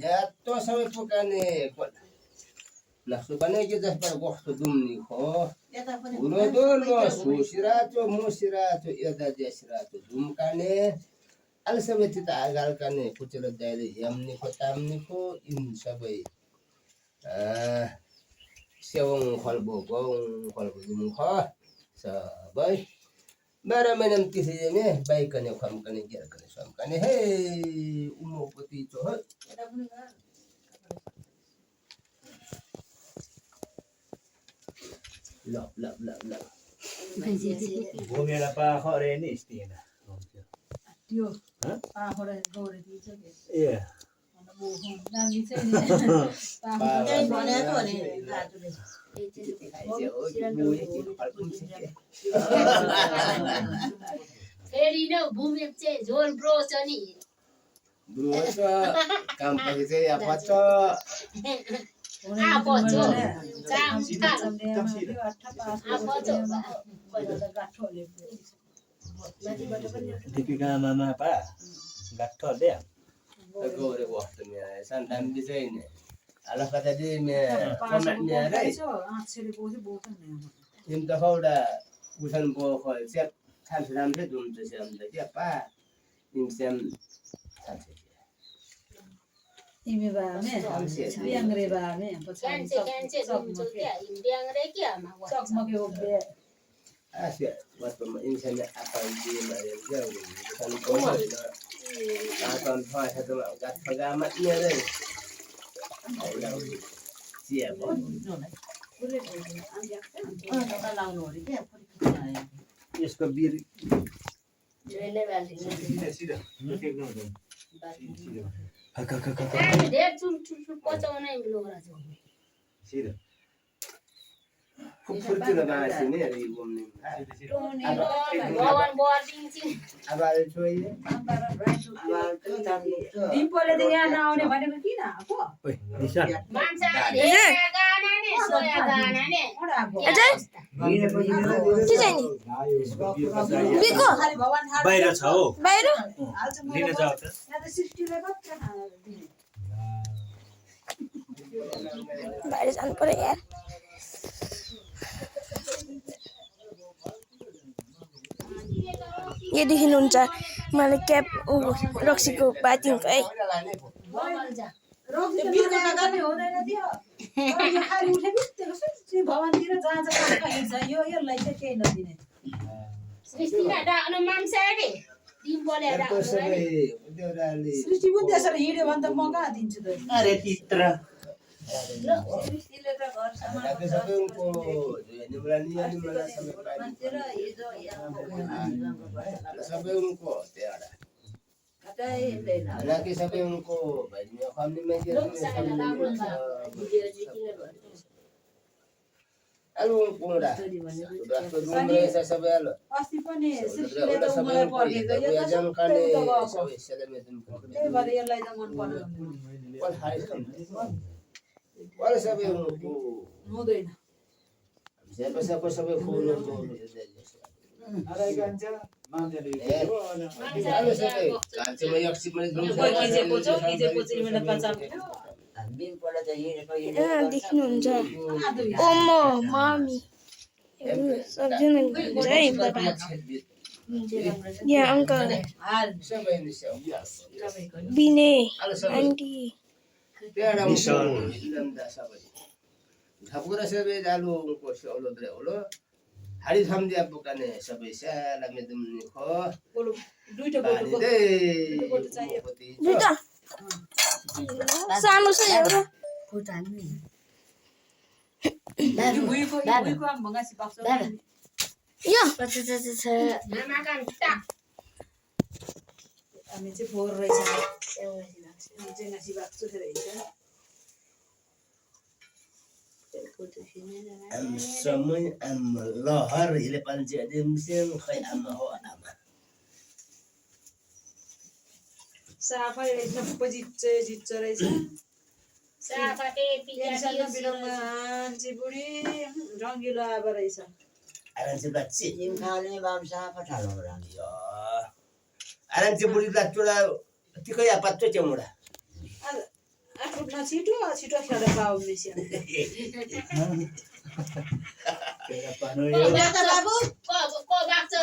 Ya to sबै पुकाने नसुकाने के जसबाट बस्तो दुम्नी खो उरो दो लो सुसिराचो मुसिराचो यदा जसराचो दुमकाने अल सबै तिता आगालकाने कुचेर दाइले यमनी खो तामनी खो इन सबै सेवङ खलबो दुम खो सबै 12 महिना में किसी में बाइक कने खम कने गिर कने सम कने हे उमोपति चो ह ल भूमिला पा खरे नि स्थिना त्यो पा खरे गरे दिन्छ के ए वो नानी चाहिँ पा भने खरे फेरि न भूमि चाहिँ झोल ब्रो छ नि ब्रो छ काम पनि चाहिँ या पछ आ पछो चाम दीपिका मामा पा गाठो दे गरे वस्तु में संतान भी चाहिँ नि अलग कता दे में कमेन्ट में रे तिम त खौडा उसन बो खल सेप छान से दुम त सेम त के पा तिम सेम छान से इमे बामे बियांगरे बामे क्यान्से दुम्चो क्या बियांग रे क्या मा चकमके ओबे आसे वास्तव में इंसान अपन जी मारे जाऊ सन को ना आतन फाय है तो गात फगा मत ने रे सिया बो यसको बिर जहिले बाल्टी सिधा टेक्नो दे हामी धेर चुल पचाउने लोरा छ सिधा फुफुर्ती लगाए ने रे घुम्ने भवन बोर्डिङ चाहिँ अब आले छोइए दिपले त यहाँ नआउने भनेको किन आको दिशा मान्छेले धेरै गाना नि सोया गाना नि अजय के चाहिँ नि बिको खाली भगवान थाहा बाहिर छ हो बाहिर लिन जाऊ त यहाँ त 60 ले मात्र खाना दिने बाहिर जानु पर्यो यार ये देख्नुहुन्छ मलाई क्याप रक्सीको बातिङको है बिलको नगर्ने हुँदैन थियो यो खाली उठे बित्तेको सुत्ती भवनतिर जहाँ जहाँ खाइन्छ यो यसलाई चाहिँ केही नदिने सृष्टिका डाक्नु मान्छे रे टिम बोले तो डाक्नु सबै देउराली सृष्टि पनि त्यसरी हिँड्यो भने त म कहाँ दिन्छु त अरे चित्र सृष्टिले त घर के सबै उनको निमरानी निमरा सबै सबै उनको तेरा हालांकि सबै उनको भैया family में के अरु उनको रा रास्तो दुमरे सबै आलो अस्ति पनि सृष्टिले त मलाई पर्खेको यो त जानकाले सबै सेलेमे दुमको त्यही भएर यसलाई त मन पर्दैन पल हाइ वाला सबै उनको हुँदैन सबै सबै फुल अरे गन्छ मान्छेले अरु सबै कान्छेमा यक्सी पनि देख्नुहुन्छ ओमो मम्मी सबजना हुन्छ है बाबा यहाँ अंकल सबै निस्यो बिने आन्टी ठाकुर सबै जालु उनको सेउलो द्रे होलो हाडी थम्दिया पुकाने सबै साला मेदुमनि खो दुईटा बोतल दुईटा सानो छ एउटा भुइँको आम भङ्गासी पाक्छ यो मामा काम टाक हामी चाहिँ फोहोर रहेछ चाहिँ नासी बाक्छु रहेछ समय am lahar ile panci adim sem khai am ho ama साफै रहेछ जिच्छ रहेछ साफाटे पेन्सनमा बिलौमा आन्ची बुढी रङ्गिलो आएको रहेछ aranci blatsi Im kali bangsa apa calon orang? aranci buri blatula tikai apa tu cemura न छिटो छिटो खेलेर बाबु मिसिया Kaya paano Ko yun? bakso. Ko bakso.